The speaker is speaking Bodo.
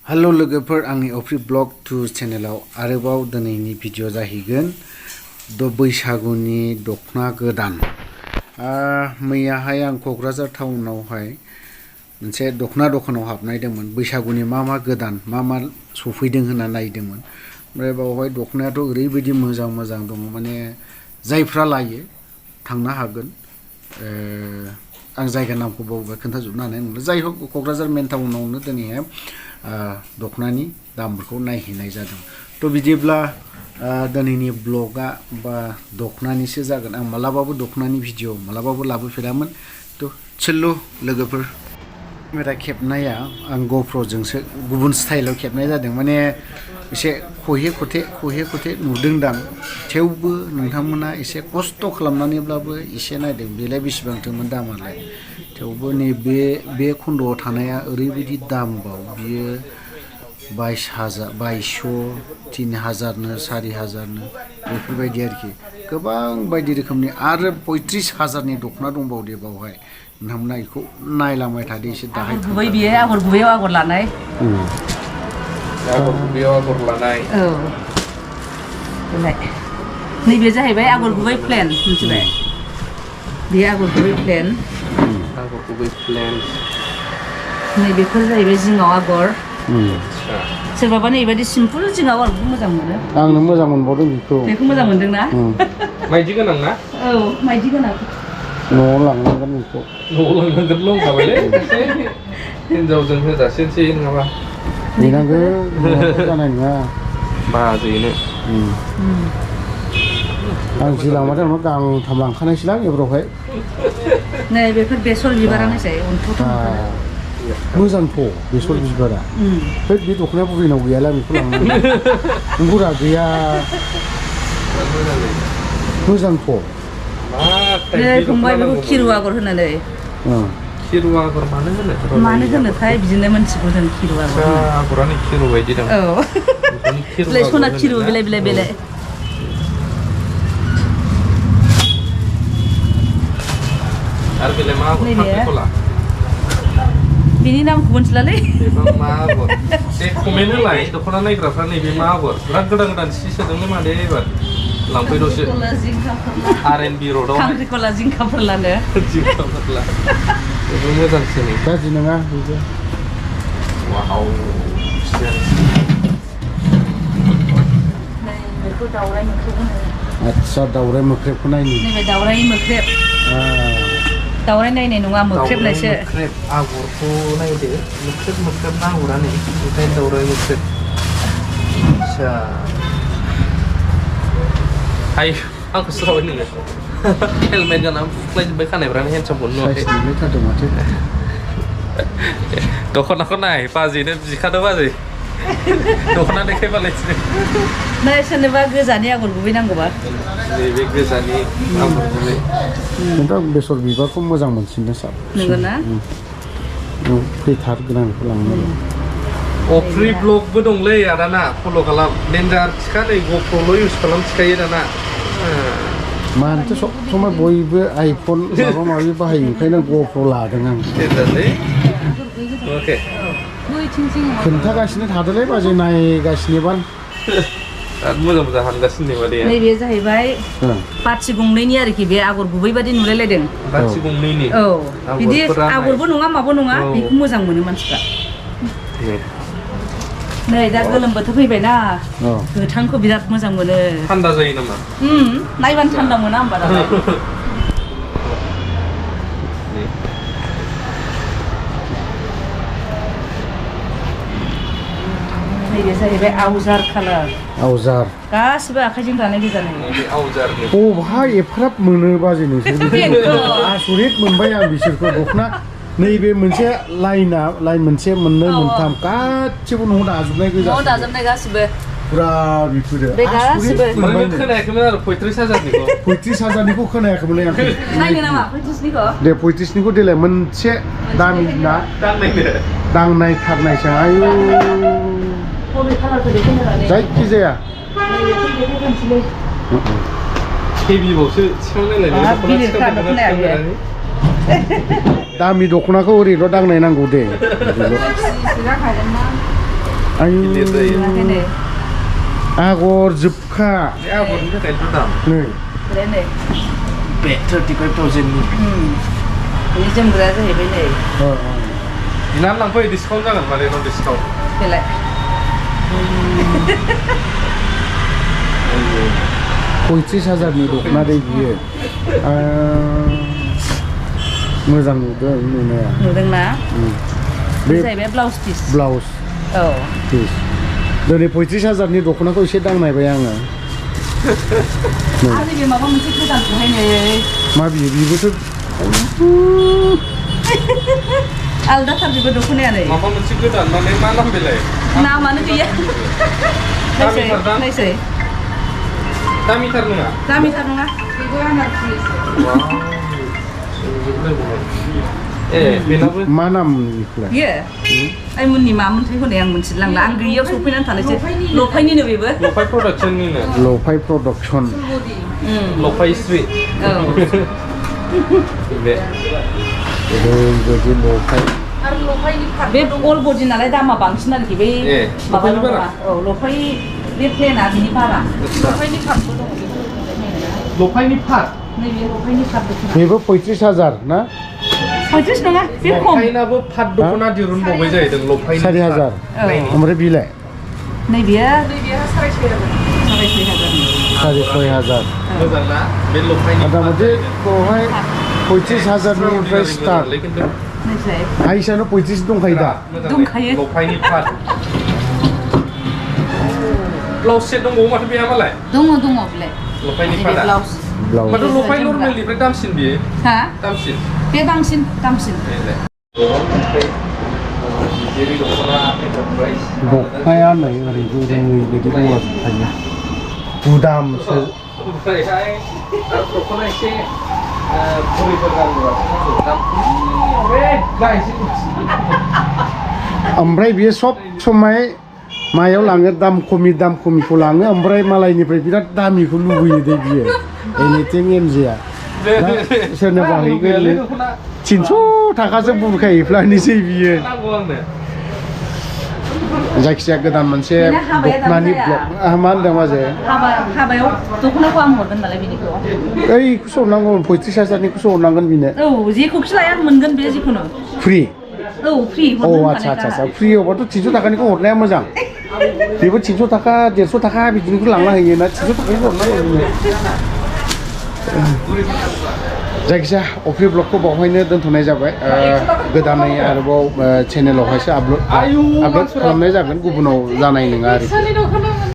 हेलो लोगोफोर आंनि अफ्रि ब्लग 2 चेनेलाव आरोबाव दिनैनि भिडिअ जाहैगोन बैसागुनि दखना गोदान मैयाहाय आं क'क्राझार टाउनावहाय मोनसे दखना दखानाव हाबनायदोंमोन बैसागुनि मा गोदान मा सफैदों होनना नायदोंमोन ओमफ्राय बावहाय दखनायाथ' ओरैबायदि मोजां दङ माने जायफ्रा लायो थांनो हागोन आं जायगा नामखौ बावबाय खोन्थाजोबनो हानाय नंला जाय हक क'क्राझार मेन टाउनावनो दिनैहाय दखनानि दामफोरखौ नायहैनाय जादों थ' बिदिब्ला दिनैनि ब्लगा बा दखनानिसो जागोन आं मालाबाबो दखनानि भिडिअ मालाबाबो लाबोफेरामोन थ' चलो लोगोफोर केमेरा खेबनाया आं ग'प्र'जोंसो गुबुन स्टाइलाव खेबनाय जादों माने एसे खहे खथे नुदोंदां थेवबो नोंथांमोना एसे खस्थ' खालामनानैब्लाबो एसे नायदों बेलाय बेसेबांथोमोन दामालाय थेवबो नैबे खन्द'आव थानाया ओरैबायदि दामबाव बियो 22,000 3,000नो 4,000नो बेफोरबायदि आरोखि गोबां बायदि रोखोमनि आरो 35,000नि दखना दंबावदे बावहाय नोंथांमोना बेखौ नायलांबाय थादो एसे दाहाय गुबै बियो आगर गुबैयाव आगर लानाय आगर गुबैयाव आगर लानाय औ नैबे जाहैबाय आगर गुबै प्लेन मिथिबाय बे आगर गुबै प्लेन नैबेफोर जाहैबाय जिङाव आगर सोरबाबा नैबायदि सिम्पोल जिङाव आगरखौ मोजां मोनो आंनो मोजां मोनबावदों बेखौ मोजां मोनदोंना माइदि गोनां ना औ माइदि गोनां न'आव लांनांगोन बेखौ न'आव लांनांगोन लंखाबायलै हिनजावजों होजासेनोसै नङाबा नेनांगोन जानाय नङा बाजैनो आं जि लांबाथाय गांथाम लांखानायसैलां एबारावहाय नै बेफोर बेसर बिबारानोसै अन्थाव मोजांथ' बेसर बिबारा बे दखनाया बुरैनाव गैयाला बेखौ लांनांगौ नंगौरा गैया मोजांथ' नै फंबाय बेखौ खिरु आगर होनानै खिरु आगर मानो होनोथाय बिदिनो मोनथिगौ जों खिरु आगर आगरानो खिरु बायदि दं औ सना खिरु बेलाय आरो बेलाय मा आगर खांख्रिखला बिनि नामखौ मिथिलालै बेबा मा आगर दे कमेन्ट होलाय दखना नायग्राफ्रा नैबे मा आगर बिराद गोदान सि सोदोंलै मादे एबार लांफै दसे R&B र'डआव खांख्रिखला जिंखाफोरलानो जिंखाफोरला बेबो मोजांसो नै गाज्रि नङा बेबो वाव बेखौ दावराय मोख्रेब होनो आच्छा दावराय मोख्रेबखौ नायनि नैबे दावराय मोख्रेब दावराय नायनाय नङा मोख्रेबनायसो मोख्रेब आगरखौ नायदो मोख्रेब ना आगरानो ओंखायनो दावराय मोख्रेब आच्छा हाय आंखौ स्रावबाय नोङो हेलमेट गाना फुख्लायजोब्बाय खानायफ्रानो हेन्डसामखौनो नुवाखै माथो दखनाखौ नाय बाजैनो बिखादो बाजै दखना देखायबालाय नै सोरनोबा गोजानि आगर गुबै नांगौबा नैबे गोजानि आगर गुबै नोंथां बेसर बिबारखौ मोजां मोनसिनदों सार नंगौना फैथार गोनांखौ लांनो अफ्रि ब्लगबो दंलै आदाना फल' खालाम डेन्जार थिखा नै ग'प्र'ल' इउज खालाम थिखायो दाना मानोथो सब समाय बयबो आइफन माबा बाहायो ओंखायनो ग'प्र' लादों आं डेन्जारलै अके खोन्थागासिनो थादोलै बाजै नायगासिनोबा बिराद मोजां हानगासिनो मादे नैबे जाहैबाय बाथि गंनैनि आरोखि बे आगर गुबै बादि नुलायलायदों बाथि गंनैनि औ बिदि आगरबो नङा माबो नङा बेखौ मोजां मोनो मानसिफ्रा नै दा गोलोम बोथोर फैबायना गोथांखौ बिराद मोजां मोनो थान्दा जायो नामा नायबानो थान्दा मोना होमबा दालाय नैबे जाहैबाय आवजार कालार आवजार गासिबो आखाइजों दानाय गोजा नै आवजारनि बहा एफाराब मोनो बाजै नोंसोर आसरित मोनबाय आं बिसोरखौ दखना नैबे मोनसे लाइन मोनसे मोननै मोनथाम गासिबो न'आव दाजोबनाय गोजा न'आव दाजोबनाय गासिबो पुरा बिफोरो बे गासिबो खोनायाखैमोन आरो 35,000निखौ खोनायाखैमोनलै आं नायनो नामा 35निखौ दे 35निखौ देलाय मोनसे दामि ना दांनायथारनायसो आयु जायखि जाया हेभिबावसो थिखांनायलाय दामि दखनाखौ ओरैल' दांनाय नांगौ दे आयु नुवाखैनो आगर जोबखा बे आगरनि थाखायथ' दाम नै नै बे 35,000नि बे जोमग्राया जाहैबाय नै बिनानै लांफै डिसकाउन्ट जागोन माने न' डिसकाउन्ट बेलाय 35,000नि दख'ना दै बियो मोजां नुदों नुनाया नुदोंना बे बे जाहैबाय ब्लाउस पिस ब्लाउस औ पिस दिनै 35,000नि दख'नाखौ एसे दांनायबाय आङो आरो नैबे माबा मोनसे गोदानखौहाय नै मा बियो बिबोथ' आलदाथार बेबो दख'नाया नै माबा मोनसे गोदान माने मा नाम बेलाय नामानो गैया नायसै दामिथार नङा दामिथार नङा बेबो आनारसि ए बेनाबो मा नाम बेखौलाय बियो आइमोननि मामोनथाय होनाय आं मोनथिलांला आं गैयियाव सफैनानै थानायसै लफायनिनो बेबो लफाय प्रडाक्सननिनो लफाय प्रडाक्सन लफाय स्रि औ बे ओरैबायदि लफाय बे अल बडि नालाय दामा बांसिन आरोखि बै माबानि बारा औ लफाय बे प्लेना बिनि बारा लफायनि पाटबो दङ लफायनि पाट नैबे लफायनि पाट दख'ना बेबो 35,000 ना 35 नङा बे खम लफायनाबो पाट दख'ना दिरुनबावबाय जाहैदों लफायनि 4,000 ओमफ्राय बिलाय नैबेया 6,500 मोजां ना बे लफायनि मथा मथि बेवहाय 35,000निफ्राय स्टार्ट हाइसानो 35 दंखायो दा दंखायो लफायनि पाट ब्लाउस सेट दंबावो माथो बेहा मालाय दङ बिलाय लफायनि पाटआ ब्लाउस माथो लफाय नर्मेलनिफ्राय दामसिन बियो हा दामसिन बे दामसिन दखनाया नै ओरैबो ओरैबायदि दंलाजोबखायो गुदामसो ओमफ्रायहाय दख'ना एसे बुरैफोर गानग्रा ओमफ्राय बियो सब समाय मायाव लाङो दाम खमिखौ लाङो ओमफ्राय मालायनिफ्राय बिराद दामिखौ लुबैयो दे बियो एनिथिं एमजेआ सोरनोबा हैगोन 300 थाखासो बुरखायोफ्लानोसै बियो जायखिजाया गोदान मोनसे दख'नानि ब्लग मा होनदों माजे हाबायाव दख'नाखौ आं हरगोन नालाय बिनिखौ ओइखौसो हरनांगौ 35,000निखौसो हरनांगोन बिनो औ जेखौखि लाया मोनगोन बे जिखुनु फ्रि औ फ्रि औ आच्छा फ्रियावबाथ' 300 थाखानिखौ हरनाया मोजां बेबो 300 थाखा 150 थाखा बिदिनिखौ लांना होयो ना 300 थाखानिखौ हरनांगौ जायखिजाया अफ्रि ब्लगखौ बावहायनो दोनथ'नाय जाबाय गोदानै आरोबाव चेनेलावहायसो आपल'ड खालामनाय जागोन गुबुनाव जानाय नङा आरोखि